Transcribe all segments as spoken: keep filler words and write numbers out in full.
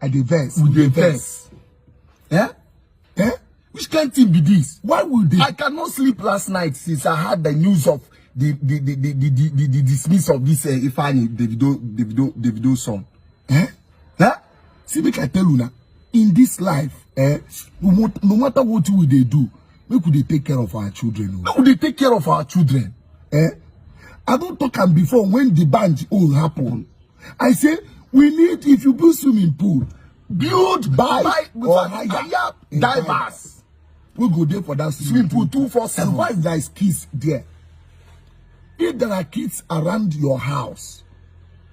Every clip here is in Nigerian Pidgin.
I dey vex. We dey vex. Eh? Eh? Which kind thing be this? Why would they? I cannot sleep last night since I had the news of the the the the, the, the, the, the dismiss of this uh, Ifeanyi Davido Davido Davido song. Eh? Eh? See, make I tell you now. In this life, eh, no, mat- no matter what we dey do, make we dey take care of our children. Oh. Make we dey take care of our children. Eh? I don talk am before when the ban own happen. I say we need, if you build swimming pool, build buy, buy or hire, hire divers. We go there for that swimming pool two four seven. Why there is kids there? If there are kids around your house,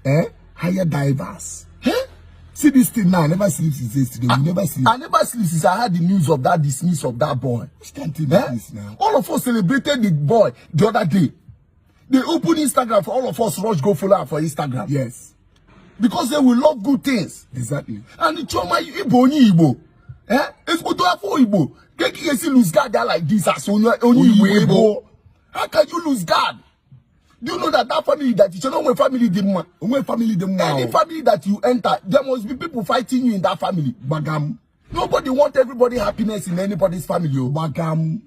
eh, hire divers. Eh? See this thing now. I never sleep since yesterday. We never sleep. I never sleep since I had the news of that dismiss of that boy. Which kind thing is this now? All of us celebrated the boy the other day. They open Instagram for all of us. Rush go follow am for Instagram. Yes. Because they will love good things. Exactly. And the Chioma Igbo onye Igbo. Eh? Ezigbote afọ Igbo. Get you see lose guard there like this as onye onye Igbo. How can you lose guard? Do you know that that family that you know when family dey mma? When family dey mma. Any family that you enter, there must be people fighting you in that family. Gbagam. Nobody want everybody happiness in anybody's family. Oh. Gbagam.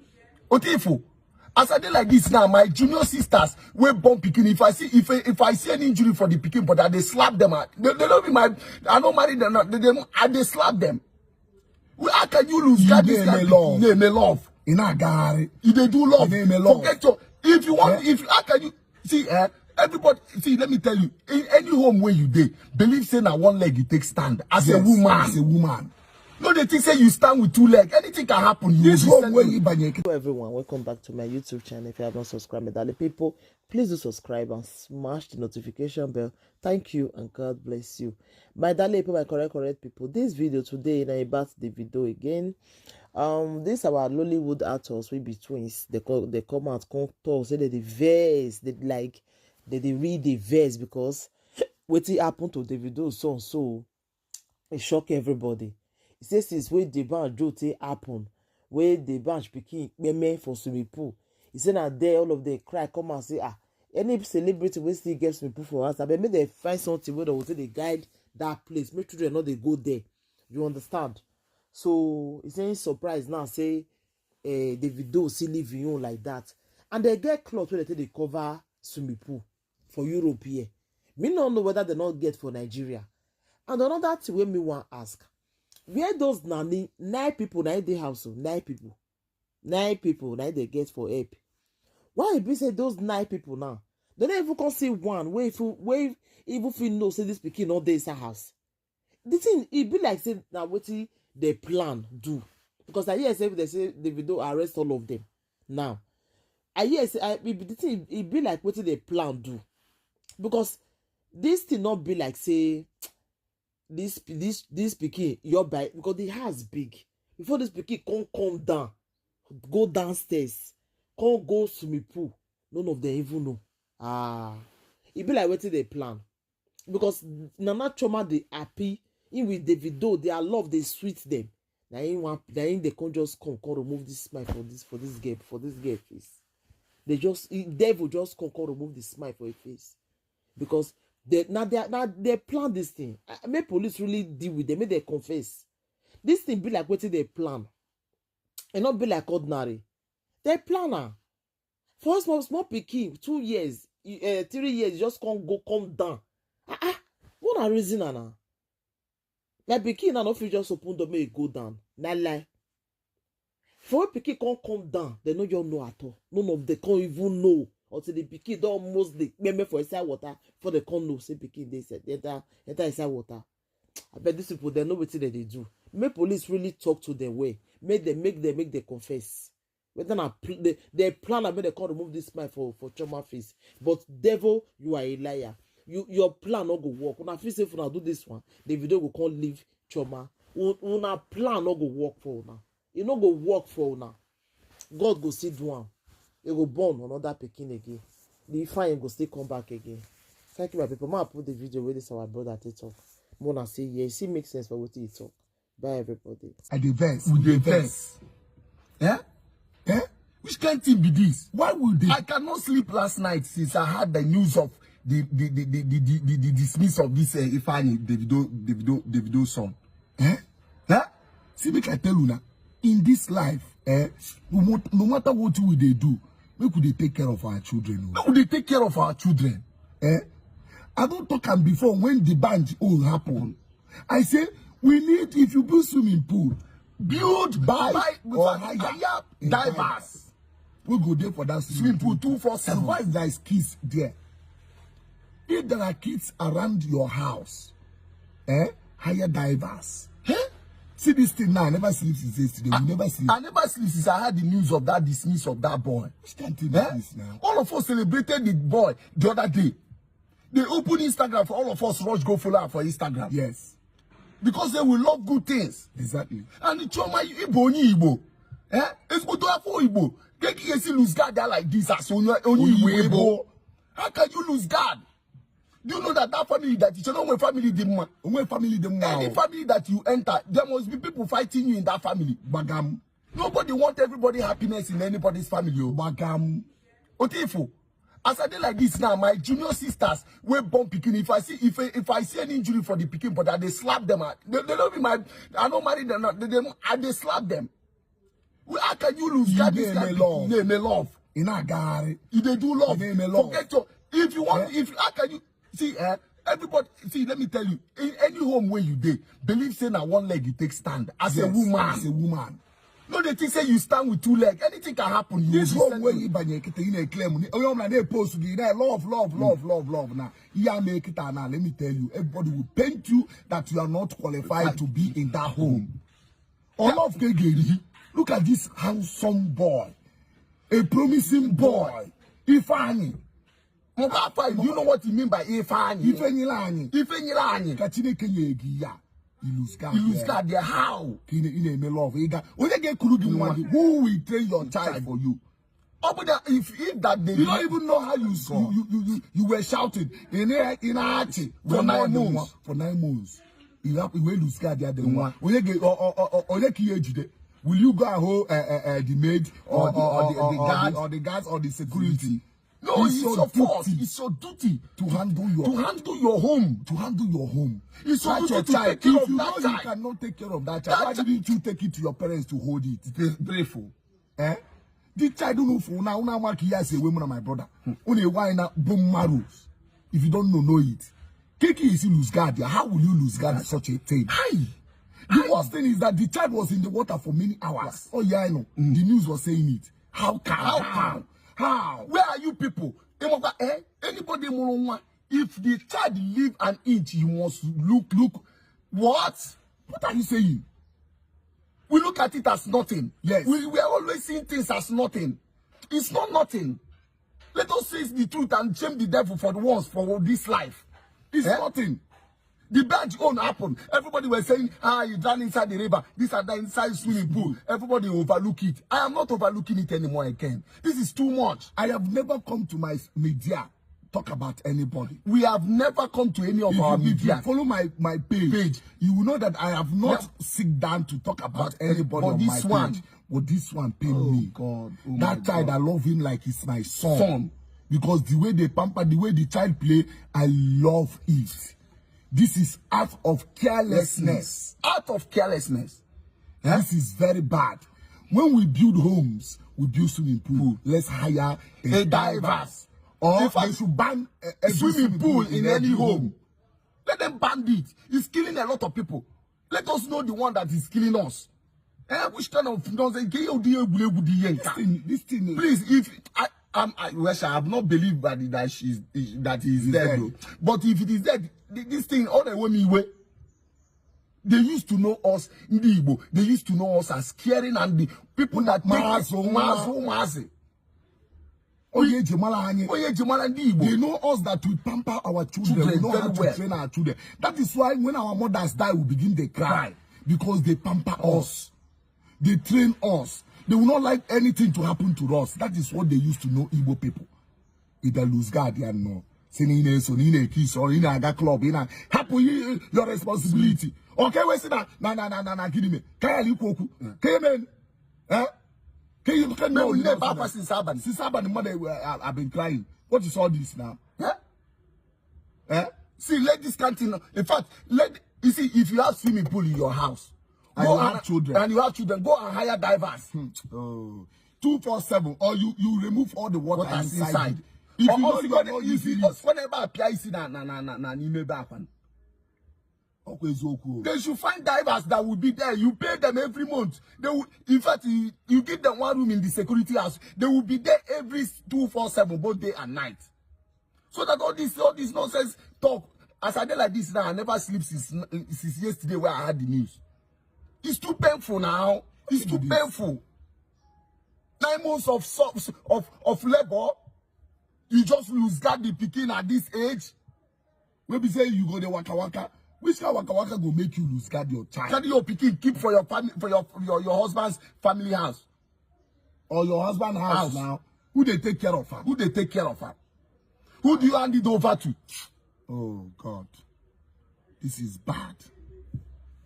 Otifo. As I dey like this now, my junior sisters wey born pikin, if I see if I, if I see any injury for the pikin, but I dey slap them. I, they, they don't be my. I don't marry them. Now. They, they, I dey slap them. We, how can you lose guard this kind of love? Name love. In a gari. You dey do love. Name love. Forget your. If you want, if you, how can you see? Eh, everybody, see. Let me tell you. In any home where you dey, believe say na one leg you take stand as a woman. As a woman. No, they think say you stand with two legs. Anything can happen. You this home where you banye. Hello everyone, welcome back to my YouTube channel. If you have not subscribed, my darling people, please do subscribe and smash the notification bell. Thank you and God bless you. My darling people, my correct, correct people, this video today na about Davido again. Um, this our Lollywood actors, we be twins. They call, they come out, come talk, say they dey vex, they like, they dey read the vex because wetin happen to Davido so and so, e shock everybody. E say since wey the ban Joe take happen, wey the ban pikin kpeme for swimming pool, e say na there all of them cry come and say, ah, any celebrity wey still get swimming pool for house, abeg make dem find something wey dem go take dey guide that place, make children no dey go there. You understand? So e say him surprise now say eh, Davido still live him own like that, and dem get cloth wey dem take dey cover swimming pool for Europe here. Me no know whether dem no get for Nigeria. And another thing wey me wan ask, where those nanny nine people na dey house o, nine people, nine people na dey get for help. Why e be say those nine people now, dem no even come see one wey even wey even fit know say this pikin no dey inside house? The thing e be like say na wetin dem plan do, because I hear say dem say Davido arrest all of them. Now I hear say I, e be the thing e be like wetin dem plan do, because this thing no be like say this this this pikin your by because the house big before this pikin come come down go downstairs come go swimming pool, none of them even know. Ah, e be like wetin dem plan, because Nana Chioma dey happy him with Davido, their love dey sweet them. Na him wan na him dey come just come come remove this smile for this for this girl for this girl face. They just e, devil just come come remove the smile for her face, because they na their na they plan this thing. Ah, make police really deal with them, make they confess. This thing be like wetin they plan. E no be like ordinary. They plan am. For small small pikin, two years, uh, three years, just come go come down. Ah ah, what na reason na? My pikin na no fit just open door make e go down. Na lie. For when pikin come come down, they no just know at all. None of them come even know until the pikin don almost dey kpeme for inside water before they come know say pikin dey inside enter enter inside water. I bet these people they know wetin dem dey do. Make police really talk to them well. Make them make them make them confess. Whether na pl- they, they plan am make they come remove this smile for for Chioma face, but devil, you are a liar. You your plan no go work. Una feel say if una do this one, Davido go come leave Chioma. Un- Una plan no go work for una. E no go work for una. God go still do am. E go born another pikin again. The fine go still come back again. Thank you, my people. Ma put the video where this our brother take talk. Mona say yes, it makes sense for wetin he talk. Bye, everybody. I dey vex. We dey vex. Eh? Eh? Which kind thing be this? Why would they? I cannot sleep last night since I had the news of the the the the, the, the, the dismiss of this uh, Ifeanyi Davido Davido Davido song. Eh? Eh? See, make I tell you now, in this life, eh, no, mo- no matter what we dey do, make we dey take care of our children. Oh. Make we dey take care of our children. Eh? I don talk am before when the ban own happen. I say we need, if you build swimming pool, build, buy, buy or hire, hire divers. We go there for that swimming pool two four seven. Why there is kids there? If there are kids around your house, eh, hire divers. Eh? See this thing now. I never sleep since yesterday. We never sleep. I never sleep since I heard the news of that dismiss of that boy. Which kind thing is this now? All of us celebrated the boy the other day. They open Instagram for all of us. Rush go follow her for Instagram. Yes. Because they will love good things. Exactly. And Chioma Igbo onye Igbo. Eh? Ezigbote afọ Igbo. Keke esi lose guard there like this as onye onye Igbo. How can you lose guard? Do you know that that family that you know when family dị mma? When family dị mma. Any family that you enter, there must be people fighting you in that family. Gbagam. Nobody want everybody happiness in anybody's family. Oh. Gbagam. Otifo. As I dey like this now, my junior sisters wey born pikin, if I see if I, if I see any injury for the pikin, but I dey slap them. I, they, they don't be my. I no marry them. Now. They, they, I dey slap them. Well, how can you lose guard this kind of love? Name a love. In a gari. You dey do love. Name a love. Forget your. If you want, yeah. If how can you see? Eh, everybody, see. Let me tell you. In any home where you dey, believe say na one leg you take stand as a woman. As a woman. No, they think say you stand with two legs. Anything can happen. You this one where you banye kete in a claim. Oh, you na dey post you na love, love, love, love, love. Now, yeah, make it now. Let me tell you, everybody will paint you that you are not qualified to be in that home. All of Kegeri. Look at this handsome boy, a promising boy, Ifeanyi. Mkapa, you know what you mean by Ifeanyi? Ifenyilani. Ifenyilani. Ka Chineke nye gị ya. You lose guard. You lose guard there. How? Ka ị na- ị na-eme love. Ị ga- Onye ga-ekuru gị nwa gị? Who will train your child for you? Open that if if that day. You don't even know how you s- you you you, you, you were shouting in a- in Achi for nine months. For nine months. You have you will lose guard there. The one. Onye ga- o- o- o- o- onye ka ihe ejide? Will you go and hold uh, uh, uh, the maid or the or the guard or the guards or the security? No, it's your fault. It's your duty to handle your to handle your home. To handle your home. It's your duty to take care of that child. If you know you cannot take care of that child, why didn't you take it to your parents to hold it? Grateful. Eh? This child don't know for now. Now, Mark, yes, a woman, my brother. Only why now, boom, marrows. If you don't know, know it. Kiki is lose guard. How will you lose guard at such a thing? Hi. The worst thing is that the child was in the water for many hours. Oh yeah, I know. The news was saying it. How can? How can? How? Where are you people? Emofa, eh? Anybody mụrụ nwa? If the child leave an inch, you must look, look. What? What are you saying? We look at it as nothing. Yes. We, we are always seeing things as nothing. It's not nothing. Let us face the truth and shame the devil for the ones for this life. It's nothing. The badge own happen. Everybody was saying, ah, you drown inside the river. This and that inside swimming pool. Everybody overlook it. I am not overlooking it anymore again. This is too much. I have never come to my media talk about anybody. We have never come to any of our media. If you follow my my page, you will know that I have not sit down to talk about anybody on my page. But this one pain me. Oh God, oh my God. That child, I love him like he's my son. Because the way they pamper, the way the child play, I love it. This is out of carelessness. Out of carelessness. Eh? This is very bad. When we build homes, we build swimming pool. Let's hire a divers. Or they should ban a, a swimming pool in any home. Let them ban it. It's killing a lot of people. Let us know the one that is killing us. Eh, which kind of nonsense? This thing, this thing. Please, if I, I'm, I, well, I have not believed that that she's that he is dead. But if it is dead, this thing all the way me way. They used to know us, Ndi Igbo. They used to know us as caring and the people that take maazụ maazụ. Onye eji mara anyị. Onye eji mara Ndi Igbo. They know us that we pamper our children. We know how to train our children. That is why when our mothers die, we begin to cry because they pamper us. They train us. They will not like anything to happen to us. That is what they used to know Igbo people. Either lose guard, yeah, no. Say na ị na-eso, na ị na-eke isi, or ị na-aga club, ị na-hapụ your responsibility. Okay, we say na na na na na na gịnị me? Ka ya ikwu okwu. Ka ya mee. Eh? Ka ya ka no. Never since Abani. Since Abani, mother, I've been crying. What is all this now? Eh? Eh? See, let this kind thing. In fact, let You see, if you have swimming pool in your house, And go you have children. And you have children, go and hire divers. Oh, two four seven, or you you remove all the water What is inside. inside? If you Or know else you you are go not dey- if using you it, whenever appear, you see na na na na na n'ime ebe akwa. Okwu eziokwu. They should find divers that will be there. You pay them every month. They will, in fact, you, you give them one room in the security house. They will be there every two four seven, both day and night. So that all this all this nonsense talk. As I dey like this now, I never sleep since since yesterday when I had the news. It's too painful now. It's too Look at this. Painful. Nine months of of of, of labor, you just lose guard the pikin at this age. Wey be say you go dey waka waka. Which kind waka waka go make you lose guard your child? Carry your pikin keep for your family, for your your, your husband's family house. Or your husband house House. Now? Who dey take care of am? Who dey take care of am? Who do you hand it over to? Oh God, this is bad.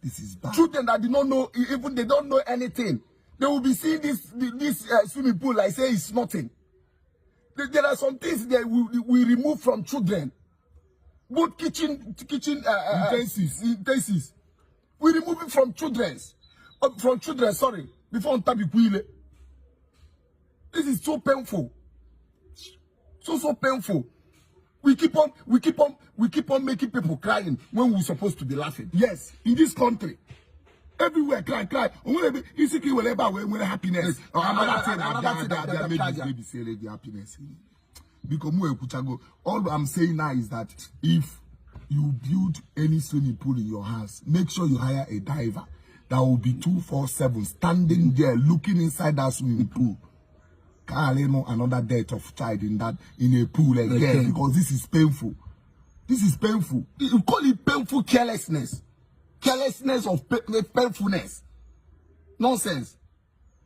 This is bad. Children that do not know, even they don't know anything, they will be seeing this this uh, swimming pool like say it's nothing. There, there are some things that we, we remove from children, both kitchen kitchen uh, uh, Utensils. Utensils. We remove it from children's, uh, from children. Sorry, before Ntabi Kuile. This is so painful, so so painful. We keep on, we keep on, we keep on making people crying when we're supposed to be laughing. Yes, in this country, everywhere cry cry. Onwere ebe isi ka iwere ebe a wee nwere happiness. Another thing, another thing that that make this baby say the happiness. Because mu ekwuchago. All I'm saying now is that if you build any swimming pool in your house, make sure you hire a diver that will be two four seven standing there looking inside that swimming pool. Carry no another death of child in that in a pool again. Again. Because this is painful. This is painful. You call it painful carelessness, carelessness of pa- painfulness. Nonsense.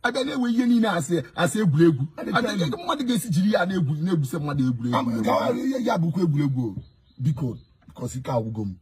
Abịa na-ewe ihe niile asị asị egwuregwu. Abịa mmadụ ga-esi jiri ya na-egwu na-egwusa mmadụ egwuregwu. Ama- ka- ya ya bụkwa egwuregwu o. Biko, because ike agwụgo m.